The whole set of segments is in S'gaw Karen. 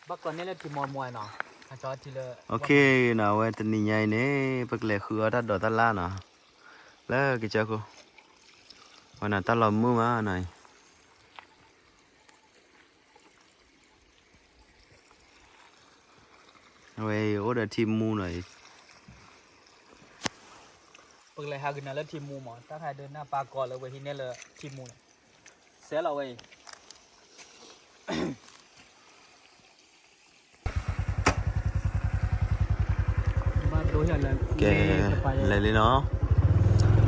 ဘၣ်ကိးန့ၢ်လၢထံမီမီနီၤ, အကၠီထံလၢ OK နီၤ, အဝဲတနံၤညါအံၤန့ၣ် ပကလဲၤဃုအီၣ်တၢ်ဒိးတၢ်လၣ်နီၤ, လၢကစၢၢ်ခိၣ်, ဝဲန့ၣ်တၢ်လီၤမုၢ်မးနီၤအံၤ အဝဲအံၤအိၣ်ဒီးထံမူနီၤအံၤ, ပကလဲၤဟးကနၤလၢထံမူမး, တၢ်ခါဒုးနၢ်ပၢ်ကီလၢဝဲဟံးန့ၢ်လၢထံမူန့ၣ်, စဲးလီၤဝဲအံၤ ကဲ, လဲၤလံနီၤ,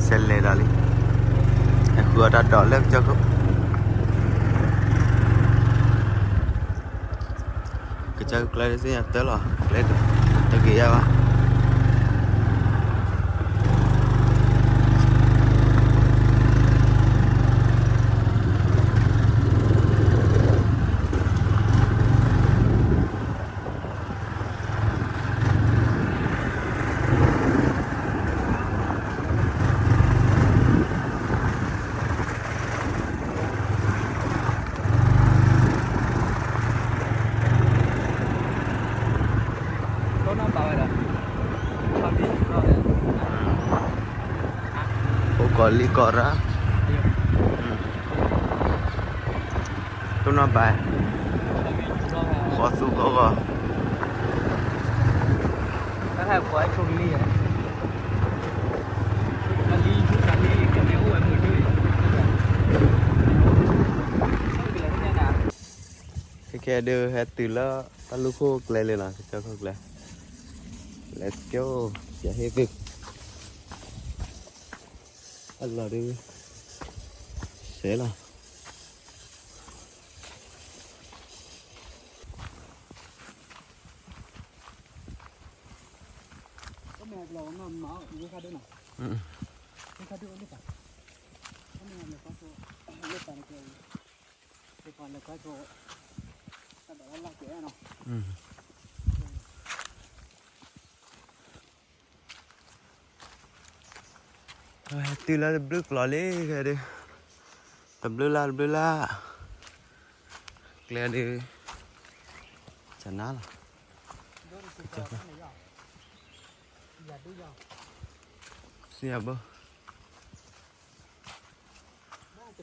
ဆဲးလဲၤဒီးလံ, ဟဲဃုအီၣ်တၢ်ဒိးလၢကစၢၢ်ခိၣ်, ကစၢၢ်ခိၣ်ကျဲသ့ၣ်ညါတၢ်လီၤ, ကျဲတဂ့ၤယါဘၣ်. အိၣ်ကိးလံကိးရၣ်, တိၢ်နီၣ်ဘၣ်, ဃီသူကီၢ်ဂီၤ, တၢ်ဟဲပှၤဆိကလံ, ခဲခဲဒုးဟဲတုၤလၢတၢ်လူၢ်ခိၣ်ကျဲလံနီၤ, ကစၢၢ်ခိၣ်ကျဲ, Let's go, ယဟ့ၣ်သု, အလီၤဒုး, စဲးလီၤ. တုၤလၢတဘျုးကျိၤလံ, ခဲဒုး, တဘျုးလၢ်တဘျုးလၢ်, ကျဲဒုး, ကနါလီၤ, စံယဘိ, ယစၢ်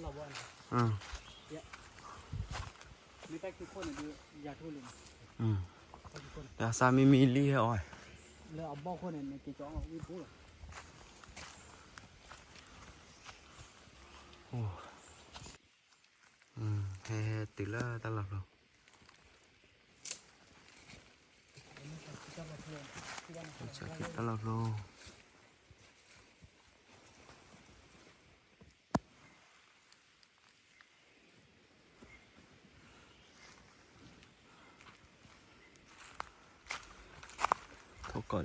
မံမံလံဟဲအီၣ်, ဟဲတုၤလၢတၢ်လီၢ်ဖျိ, တၢ်လီၢ်ဖျိ. ထိ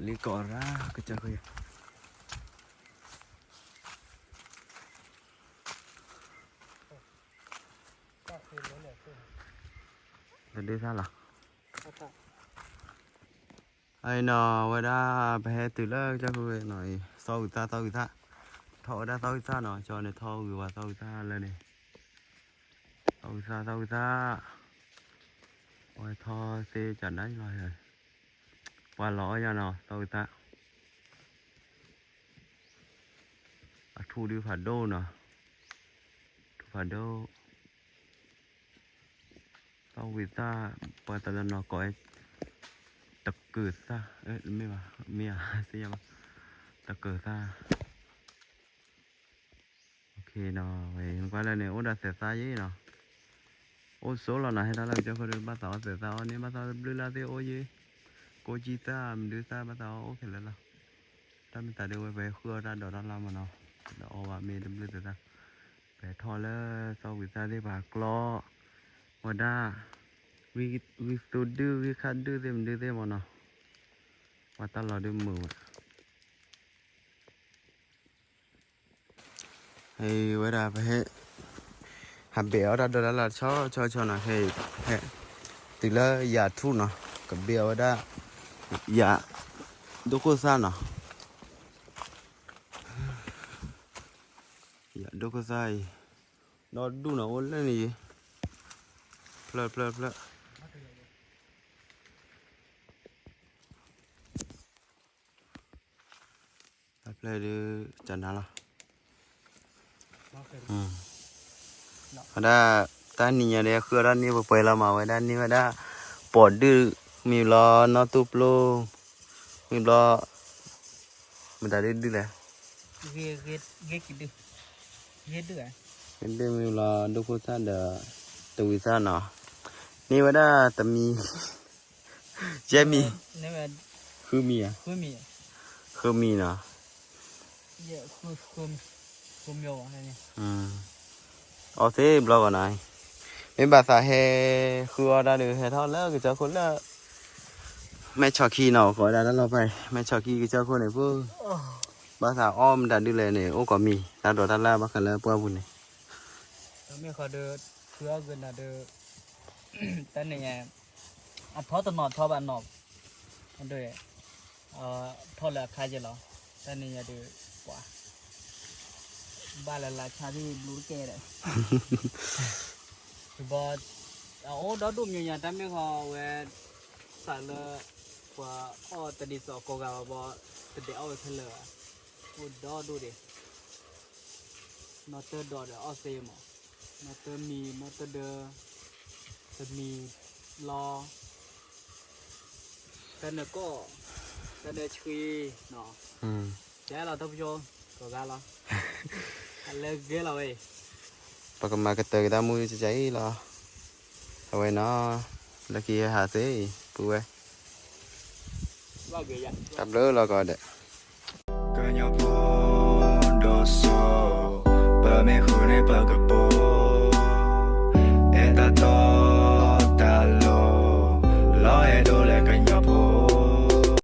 ၣ်ကိးလံကိးရၣ် ကစၢၢ်ခိၣ်ယဲၢ်, တဒုသၣ်လီၤ. အံၤနီၤ ဝဲဒၣ် ပဟဲတုၤလၢကစၢၢ်ခိၣ်နီၤအံၤ သီၣ်ဝံၤသၣ် သီၣ်ဝံၤသၣ်, ထီၣ်ဝဲဒၣ်သီၣ်ဝံၤသၣ်နီၤ, ကၠီန့ၣ် ထီၣ်ဝံၤဝဲသီၣ်ဝံၤသၣ်လၢန့ၣ်, သီၣ်ဝံၤသၣ် သီၣ်ဝံၤသၣ်, အဝဲထီၣ်သ့ကၠးနၤလီၤ, ပှၤလီၤအီၣ်ညါနီၤ သီၣ်ဝံၤသၣ်. အထူၣ်ဒုးဖးဒိၣ်နီၤ, ထူၣ်ဖးဒိၣ်, သီၣ်ဝံၤသၣ်, ပှၤတလၢနီၤကိး, တကၢၢ်သၣ်, မ့ၢ်ဘၣ်, မ့ၢ်ဧါ, သ့ၣ်ညါဘၣ်, တကၢၢ်သၣ်. နကွၢ်လၢန့ၣ် အိၣ်ဒီးသဲးသၣ်ယဲၢ်နီၤ, အိၣ်ဆိးလီၤနီၤ, ဟဲတၢ်လၢကစၢၢ်ခိၣ်ဒီး ဘၣ်သးအီၣ်သဲးသၣ်အီၣ်န့ၣ် ဘၣ်သးတဘျုးလၢ်သ့ၣ်အိၣ်ယဲၢ်, ကိးကၠံသၣ် မဒုသၣ် ဘၣ်သးအီၣ်အိၣ်ခဲလၢာ်လီၤ. တၢ်မ့ၢ်သးဒ်ဝဲ ပဟဲဃုအီၣ်တၢ်ဒိးတၢ်လၣ်မးနီၤ, ဒီးအီၣ်ဘၣ်မ့ၢ်တဘျုးသဲးသၣ်, ပဟဲထီၣ်လၢသီၣ်ဝံၤသၣ်သ့ၣ်ပှၤကျီ, ဝဲဒၣ်, ဂံၢ်သူဒုၣ် ဂံၢ်ခါဒုၣ်သ့ၣ်မဒုသ့ၣ်မးနီၤ, ပှၤတၢ်လီၤဒုးမုာ်ဝဲ ဝဲဒၣ်ပဟဲ, ဟးဘဲးအီၣ်တၢ်ဒိးတၢ်လၣ်တဆီဆီဆီနီၤ, ဟဲ, ဟဲတုၤလၢယၤထူၣ်နီၤ, ကဘ့ၣ်အီၣ်ဝဲဒၣ်, ယၤ, ဒိခိၣ်သၣ်နီၤ, ယၤဒိခိၣ်သၣ်အံၤ, ဒီဒူၣ်နီၤ အိၣ်လၢန့ၣ်ယံၤ, ဖျၢၣ်ဖျၢၣ်ဖျၢၣ်. ဖျၢၣ်ဒုး ကနၤလီၤ. ဝဲဒၣ် တၢ်နံၤညါဒီး ဃုအီၣ်ဒၣ်န့ၢ်ပှဲၤပှဲၤလီၤမး ဝဲဒၣ်န့ၢ်ဝဲဒၣ် ပိာ်ဒုၣ် မ့ၢ်ဘျီ နီၢ်တူၢ်ပျိ မ့ၢ်ဘျီ မတၤဒုၣ်ဒုၣ်လဲၣ် ဒုၣ်မ့ၢ်ဘျီ ဒိၣ်ခိၣ်သၣ်ဒီး တဝံၤသၣ်နီၤ န့ၢ်ဝဲဒၣ်တမံၤ ယဲၢ်မံၤ ဃုမံၤဧါ ဃုမံၤနီၤ အီၣ်သ့ဘျီဂီၤနီၤ မ့ၢ်ဘၣ်သးဟဲ ဃုအီၣ်တၢ်ဒီး ဟဲထီၣ်လၢကစၢၢ်ခိၣ်လၢ မဲၢ်ဆီခံနီၤ ကိးဝဲဒၣ်တၢ်လီၢ်ဖဲ မဲၢ်ဆီခံကစၢၢ်ခိၣ်န့ၣ် ပ ဘၣ်သးအီၣ်မတၤဒုလဲၣ်န့ၣ် အိၣ်ကိးမံၤ တၢ်ဒိးတၢ်လၢ်ဘၣ်ဃးလၢပှၢ်ပူၤန့ၣ် တမ့ၢ်ဃီဒီး ဃုအီၣ်ဂ့ၤနၤဒီး တၢ်န့ၣ် အထီတနီၤထီဘၣ်နီၤ ဒီး ထီၣ်လၢအခါယဲလီၤ တၢ်န့ၣ်ယၤဒီး ပှၤ ဘၣ်လၢလၢဆါဒ်ဘျူတကဲဒီး ဘီ အအိၣ်ဒီဒူၣ်မံၤညါ တၢ်မ့ၢ်ဃီဝဲ စးလၢ ပှၤအီၣ်တဒ်သိးကိးဂၤဘီ တဒဲးအီၣ်ဝဲခဲလၢာ်ဘၣ် အိၣ်ဒီဒူၣ်ဒံး နီၢ်တၢၢ်ဒီးအီၣ်သ့မး နီၢ်တၢၢ်မံၤ နီၢ်တၢၢ်ဒၢ သမံၤလီၤ တၢ်နၢၤကီၢ် တၢ်နၢၤဆှံနီၤ ကဲလီၤထီၣ်ပယီၤ ကိးဂၤလီၤ အလၢဂ့ၤလီၤဝဲ ပကမၤကတၢၢ်က့ၤတၢ်မူကကဲအံၤလီၤ အဝဲနီၤ လၢခံဟဲဟးသ့ ပုၢ်ဝဲၢ် တၢ်ဘျုးလီၤကီးဒဲး ကညီဖိဒိၣ်စိ ပမ့ၢ်ဃုန့ၢ်ပကပိ